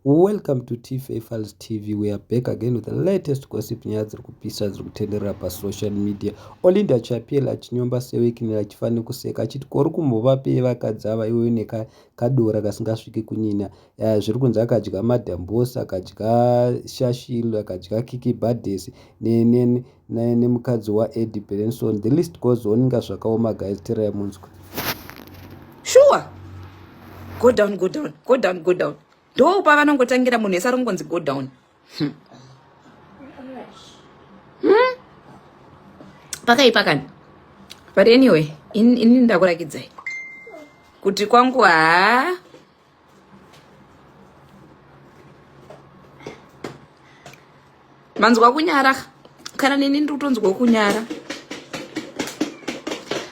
Welcome to TFA Files TV. We are back again with the latest gossip nyaya dziri kupisa dziri kutenderera pasocial media. Olinda Chapiel achinyomba Sewikini achifanira kuseka achiti kori kumbovapei vakadzi ava iwe une kadora kasingasviki kunyina. Eh, zviri kunzi akadya madambosa, akadya shashil, akadya Kiki Bades nemukadzi waEddie Benson. The list goes on inga zvakaoma guys, terai munzwe. Sure. Go down, go down, go down, go down. Ndo pavanongotangira munhu wese arongonzi go down. Hmm. Hmm? Pakaipa kani. But anyway, ini in, ndakurakidzai kuti kwangu haa manzwa kunyara kana neni ndiri kutonzwa kunyara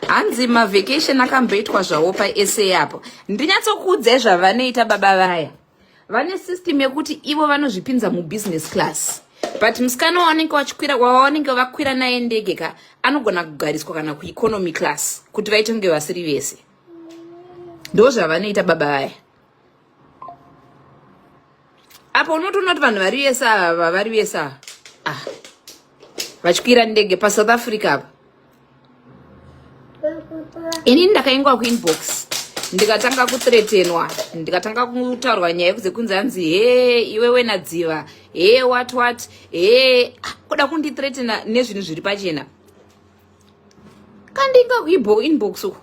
hanzi mavacation akamboitwa zvawo pasa apo ndinyatsokuudzai zvavanoita baba vaya vane system yekuti ivo vanozvipinza mubusiness class but musikana wavanenge vachikwira wavanenge vakwira naye ndege ka anogona kugariswa kana kueconomy class kuti vaite kunge vasiri vese ndo zvavanoita baba vaya apa unotoona kuti vanhu vari vese ava vari vese ava ah vachikwira ndege pasouth africa apa inini ndakaingwa kuinbox ndikatanga kuthreatenwa ndikatanga kutaurwa nyaya yekuze kunzi hanzi he iwewe nadziva he what what he ah, kuda kundithreatena nezvinhu zviri pachena kandinga kuinbox uku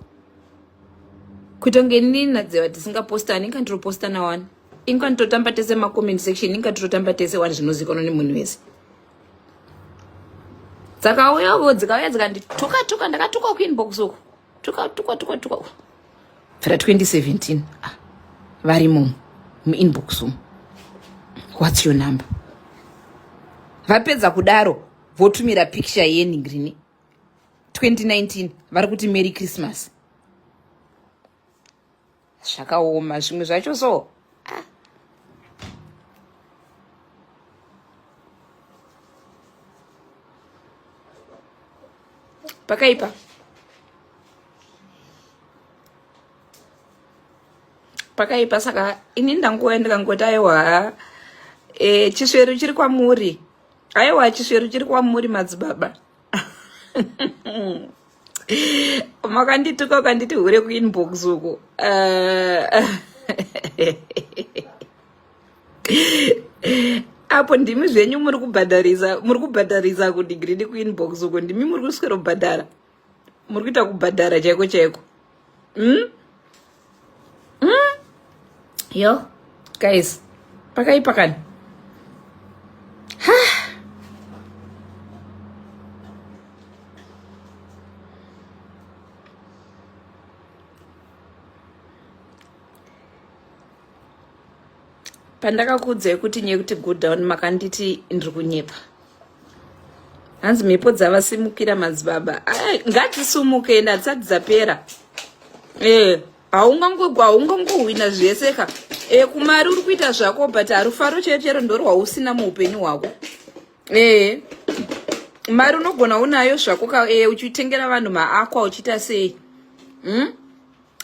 kuita kunge inini nadziva tisingapostani inga ndiropostana wani inga nditotamba tese macomment section inga tototamba tese wani zvinozikanwa nemunhu wese dzakauya dzikauya dzikandituka tuka ndakatuka kuinbox uku tuka tuka tuka tuka bvira 2017 ah, varimo muinbox umu what's your number vapedza kudaro votumira picture yeningrini 2019 vari kuti merry christmas zvakaoma zvimwe zvacho so ah. pakaipa pakaipa saka ini ndanguva ndikangoti aiwa e, chisveru chiri kwamuri aiwa chisveru chiri kwamuri madzibaba makandituka ukanditi hure kuinbox uku eh. apo ndimi zvenyu muri kubhadharisa muri kubhadharisa kudigiridi kuinbox uko ndimi muri kuswero bhadhara muri kuita kubhadhara chaiko chaiko mm? Mm? Yo, guys, pakaipa kani. Ha. Pandakakuudzai kuti nyaya yekuti good down makanditi ndiri kunyepa. Hanzi mhepo dzavasimukira madzibaba. Ngadzisumuke ende hadzisati dzapera. Eh. Haungangohwina zvese ka. Eh, kumari uri kuita zvako but harufaro chero chero ndorwausina muupenyu hwako. Eh. Mari unogona unayo zvako ka eh, uchitengera vanhu maakwa uchiita sei. Hmm?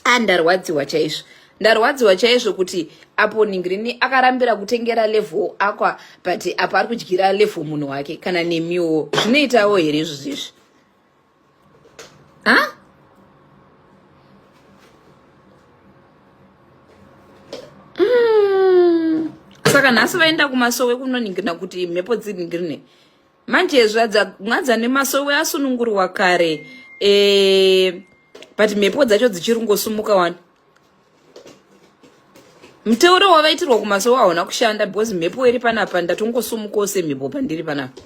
Ah, ndarwadziwa chaizvo. Ndarwadziwa chaizvo kuti apo Ningrini akarambira kutengera level aqua but apo ari kudyira level munhu wake kana nemiwo. Zvinoitawo here izvo zvizvi? Ha? Mm. Saka nhasi vaenda kumasowe kunoningirina kuti mhepo dziningirine. Manje zvadza nemasowe asunungurwa kare. Eh, but mhepo dzacho dzichiri kungosumuka wani. Muteuro wavaitirwa kumasowe hauna kushanda because mhepo iri panapa ndatongosumukawo semhepo pandiri panapa.